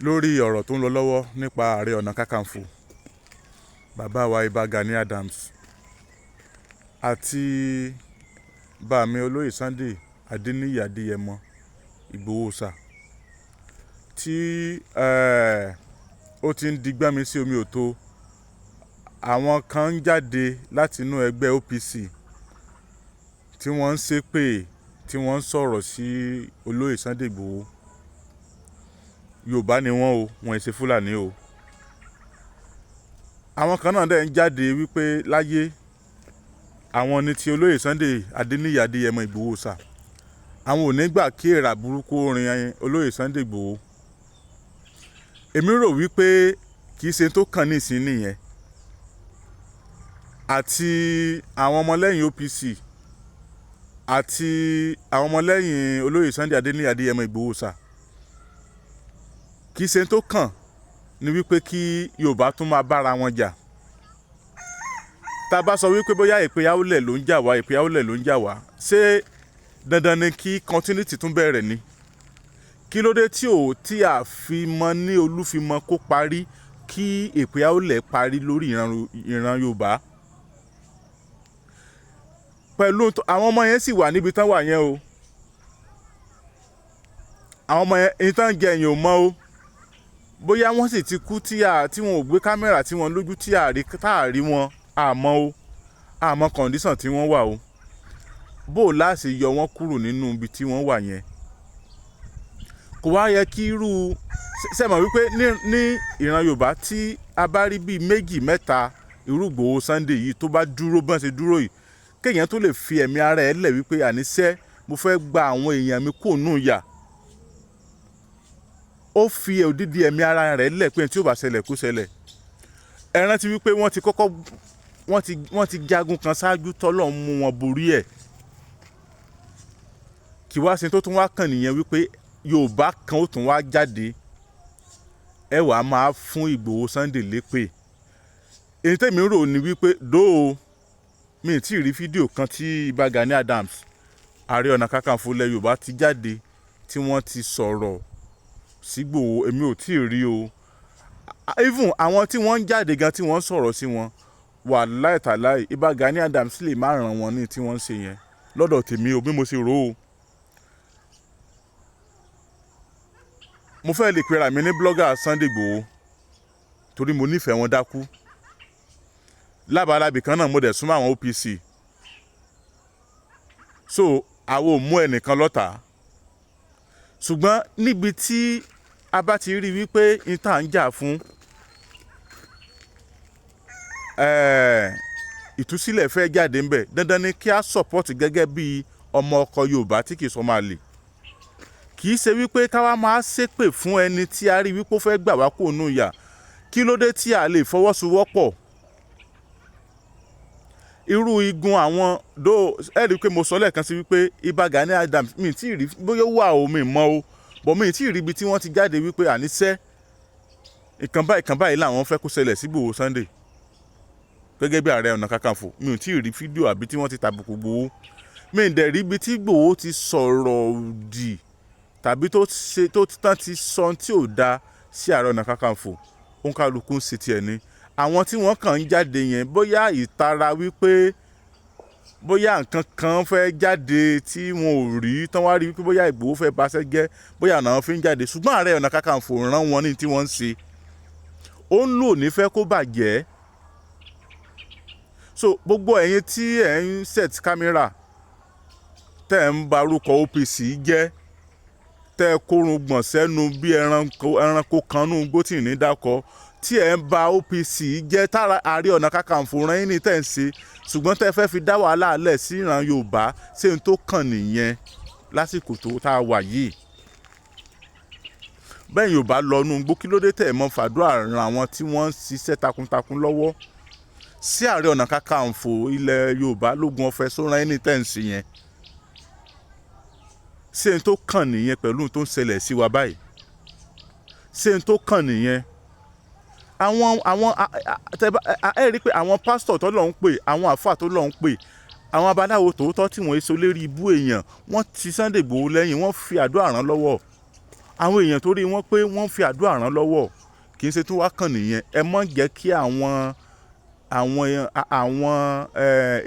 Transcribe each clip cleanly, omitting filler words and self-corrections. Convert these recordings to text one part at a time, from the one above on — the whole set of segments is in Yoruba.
Lórí ọ̀rọ̀ tó ń lọ lọ́wọ́ nípa Ààrẹ Ọ̀nà Kakanfò, bàbá wa Ìbà Gani Adams àti bàmí olóyè Sunday Adéníyì Adéyẹmọ Ìgbòho Òòṣà, tí ó ti ń di gbọ́nmi sí omi òtó. Àwọn kan ń jáde láti inú ẹgbẹ́ OPC tí wọ́n ń ṣépè, tí wọ́n ń sọ̀rọ̀ sí olóyè Sunday Ìgbòho. Yorùbá ni wọ́n o, wọ́n ṣe Fúlàní o. Àwọn kan náà dẹ̀ ń jáde wípé láyé àwọn ní ti olóyè Sunday Adéníyì Adéyẹmọ Ìgbòho Òòṣà, àwọn ò ní gbà kí èèrà burúkú rin olóyè Sunday Ìgbòho. Èmi rò wípé kì í ṣe tó kàn ní ìsín nìyẹn. Àti àwọn ọmọlẹ́yìn OPC àti àwọn ọmọlẹ́yìn olóyè Sunday Adéníyì Adéyẹmọ Ìgbòho Òòṣà, kì í ṣe tó kàn ní wípé kí Yorùbá tún máa bára wọn jà. Tá a bá sọ wípé bóyá ìpè Awólẹ̀ ló ń jà wá, ìpè Awólẹ̀ ló ń jà wá, ṣé dandan ni kí continuity tún bẹ̀rẹ̀ ni? Kí ló dé tí ò tí a fi mọ ní Olúfimọ kó parí, kí ìpè Awólẹ̀ parí lórí ìran Yorùbá? Pẹ̀lú àwọn ọmọ yẹn sì wà níbi tán wà yẹn o. Àwọn ọmọ yẹn ní tán jẹ èèyàn ò mọ̀ o. Bóyá wọ́n sì ti kú tí wọn ò gbé kámẹ́rà tí wọ́n lójú tí a rí, tá a rí wọn, àmọ́ o, àmọ́ condition tí wọ́n wà o. Bó o láṣẹ yọ wọ́n kúrò nínú ibi tí wọ́n wà yẹn, kò wá yẹ kí irú sẹ́mọ̀ wípé ní ìran Yorùbá tí a bá rí bíi méjì mẹ́ta irú Ìgbòho Sunday yìí tó bá dúró bọ́n ṣe dúró yìí, kéèyàn tó lè fi ẹ̀mí ara ẹ̀ lẹ̀ wípé àníṣe mo fẹ́ gba àwọn èèyàn mi kó nù yà, ó fi òdìdí ẹ̀mí ara rẹ̀ lẹ̀ pé tí ó bá ṣẹlẹ̀ kó ṣẹlẹ̀. Ẹ rántí wípé wọ́n ti kọ́kọ́ wọ́n ti jagun kan ṣáájú tọ́lọ́run mú wọn borí ẹ̀. Kí wá ṣe tó tún wá kàn nìyẹn wípé Yorùbá kan ó tún wá jáde, ẹ wàá máa fún Ìgbòho Sunday lépè. Èyí tèmi rò ní wípé dóò mi ì tí ì rí fídíò kan tí Ìbà Gani Adams, Ààrẹ Ọ̀nà Kakanfò ilẹ̀ Yorùbá, ti jáde tí wọ́n ti sọ̀rọ̀ sígbòho. Èmi ò tí ì rí o. Even àwọn tí wọ́n ń jáde gan tí wọ́n ń sọ̀rọ̀ sí wọn, wàláì tàláì, Ìbà Gani Adams lè má ràn wọ́n ní tí wọ́n ń ṣe yẹn lọ́dọ̀ tèmi o, bí mo ṣe rò ó. Mo fẹ́ lè pera mi ní blogger Sunday Igboho torí mo nífẹ̀ẹ́ wọn dákú. Lábalábì kan náà mo dẹ̀ súnmọ́ àwọn OPC, so àwọn ò mú ẹnìkan lọ́tà. Ṣùgbọ́n níbi tí a bá ti rí wípé n tá ń jà fún ìtúsílẹ̀ fẹ́ jáde ńbẹ̀, dandan ni kí a support gẹ́gẹ́ bí ọmọ ọkọ Yorùbá tí kì í sọ máa lè. Kì í ṣe wípé ká wá máa ṣépè fún ẹni tí a rí wípé ó fẹ́ gbà wá kó nù yà. Kí ló dé tí a lè fọwọ́sowọ́pọ̀? Irú igun àwọn dó, ẹ rí i pé mo sọ lẹ́ẹ̀kan sí wípé Ìbà Gani Adams, mi tí ì rí bóyá ó wà o, mi mọ̀ o, bọ̀ mi tí ì rí ibi tí wọ́n ti jáde wípé àníṣe ìkan báyìí làwọn fẹ́ kó ṣẹlẹ̀ sí Ìgbòho Sunday gẹ́gẹ́ bí Ààrẹ Ọ̀nà Kakanfò. Mi ò tí ì rí fídíò àbí tí wọ́n ti tàbùkù Ìgbòho. Mi ì dẹ̀ rí ibi tí Ìgbòho ti sọ̀rọ̀ òdì tàbí tó ṣe tó tán ti sọ tí ò da sí Ààrẹ Ọ̀nà Kakanfò. Òǹkàlùkù ń ṣe tiẹ̀ ni. Àwọn tí wọ́n kàn ń jáde yẹn, bóyá ìtara wípé bóyá nǹkan kan fẹ́ jáde tí wọn ò rí tán wá rí wípé bóyá Ìgbòho fẹ́ baṣẹ́ jẹ́, bóyá náà fi ń jáde. Ṣùgbọ́n Ààrẹ Ọ̀nà Kakanfò rán wọn ní tí wọ́n ń ṣe, ó ń lò ní fẹ́ kó bàjẹ́. So gbogbo ẹ̀yin tí ẹ̀ ń set camera, tẹ́ ẹ̀ ń barúkọ OPC jẹ́, tẹ́ ẹ kórun gbọ̀n sẹ́nu bí ẹranko kan nú igbó tí ì ní dákọ, tí ẹ̀ ń ba OPC jẹ́, tára Ààrẹ Ọ̀nà Kakanfò rán yín ní tẹ́ ń ṣe, ṣùgbọ́n tẹ́ fẹ́ fi dá wàhálà lẹ̀ sí ìran Yorùbá, ṣé n tó kàn nìyẹn lásìkò tó tá a wà yìí? Bẹ́ẹ̀ Yorùbá lọ nú igbó, kí ló dé tẹ̀ mọ́ fàdúrà ran àwọn tí wọ́n ń ṣiṣẹ́ takuntakun lọ́wọ́? Sí Ààrẹ Ọ̀nà Kakanfò ilẹ̀ Yorùbá lógun ọ̀fẹ́ sóran yín ní tẹ́ ń ṣe yẹn, ṣé n tó kàn nìyẹn pẹ̀lú tó ń ṣẹlẹ̀ sí wa báyìí? Ṣé n tó kàn nìyẹn? Àwọn ẹ rí i pé àwọn pásítọ̀ tó lọ́n ń pè, àwọn àfáà tó lọ́n ń pè, àwọn abaláwo tòótọ́ tí wọ́n èso lérí ibú èèyàn, wọ́n ti Sunday Igboho lẹ́yìn, wọ́n fi àdúrà ràn lọ́wọ́. Àwọn èèyàn tó rí wọn pé wọ́n fi àdúrà ràn lọ́wọ́, kì í ṣe tó wá kàn nìyẹn. Ẹ má jẹ́ kí àwọn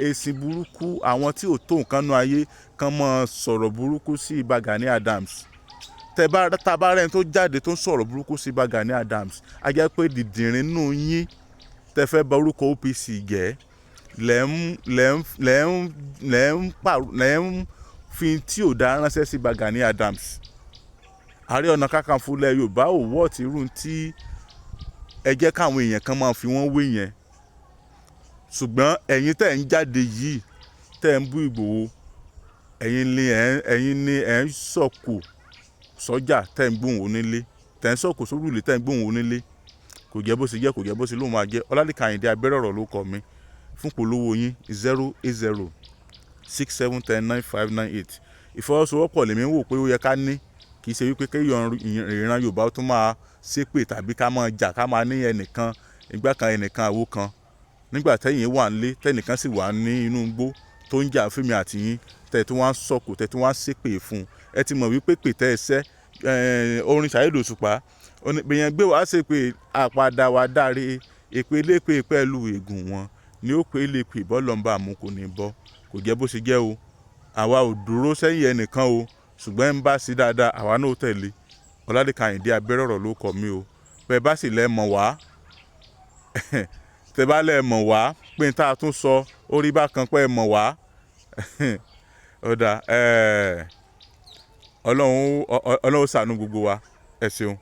èsì burúkú, àwọn tí ò tó nǹkan nú ayé kan mọ́ sọ̀rọ̀ burúkú sí Ìbà Gani Adams. Tẹ bá tá bá rẹ́ni tó jáde tó ń sọ̀rọ̀ burúkú sí Ìbà Gani Adams, a jẹ́ pé dìdìrín nù yín tẹ fẹ́ bà orúkọ OPC jẹ́ lẹ́ ń lẹ́ ń lẹ́ ń lẹ́ ń pàrọ̀, lẹ́ ń fi tí ò dá ránṣẹ́ sí Ìbà Gani Adams. Ààrẹ Ọ̀nà Kakanfò ilẹ̀ Yorùbá ò wọ́ ti irú tí ẹ jẹ́ káwọn èèyàn kan máa fi wọ́n wé yẹn. Ṣùgbọ́n ẹ̀yin tẹ́ ń jáde yìí, tẹ́ ń bú Ìgbòho, ẹ̀yin ni ẹ̀ ń sọ̀kò sọ́jà, tẹ́ ń gbóhùn onílé, tẹ́ ń sọ̀kò sórùlé, tẹ́ ń gbóhùn onílé. Kò jẹ́ bó ṣe jẹ́, kò jẹ́ bó ṣe lóun máa jẹ́. Ọlálẹ́kan Àyìndé Abẹ́rẹ́ ọ̀rọ̀ ló kọ mi. Fún polówó yín, 08067109598. Ìfọwọ́sowọ́pọ̀ lèmi ń wò pé ó yẹ ká ní. Kì í ṣe wípé kéèyàn ìran Yorùbá tún máa ṣépè tàbí ká máa jà, ká máa ní ẹnìkan ìgbà kan, ẹnìkan àwo kan, nígbà tẹ́yìn wà nílé, tẹ́nìkan sì wà ní inú igbó tó ń jà fún mi àti yín, tẹ́ tí wọ́n á sọ̀kò, tẹ́ tí wọ́n á ṣépè fún un. Ẹ ti mọ̀ wípé pè tẹ́ ẹ sẹ́ orin Saheed Òṣùpá bèèyàn gbé wàá ṣépè àpàdà wà dáre, èpè lépè pẹ̀lú ègùn wọn ni ó pè lépè bọ́lọ́mbà mú kò ní bọ́. Kò jẹ́ bó ṣe jẹ́ o. Àwa ò dúró sẹ́yìn ẹnìkan o, ṣùgbọ́n ẹ̀ ń bá sí dáadáa, àwa náà ó tẹ̀lé. Ọlálẹ́kan Àyìndé Abẹ́rẹ́ ọ̀rọ̀ ló kọ mí o. Bẹ́ẹ̀ bá sì lẹ́ mọ̀ wá, tẹ́ bá lẹ́ mọ̀ wá pé n tá a tún sọ orí bákan pé ẹ mọ̀ wá, ó dà. Ọlọ́run, Ọlọ́run ṣàánú gbogbo wa. Ẹ ṣeun.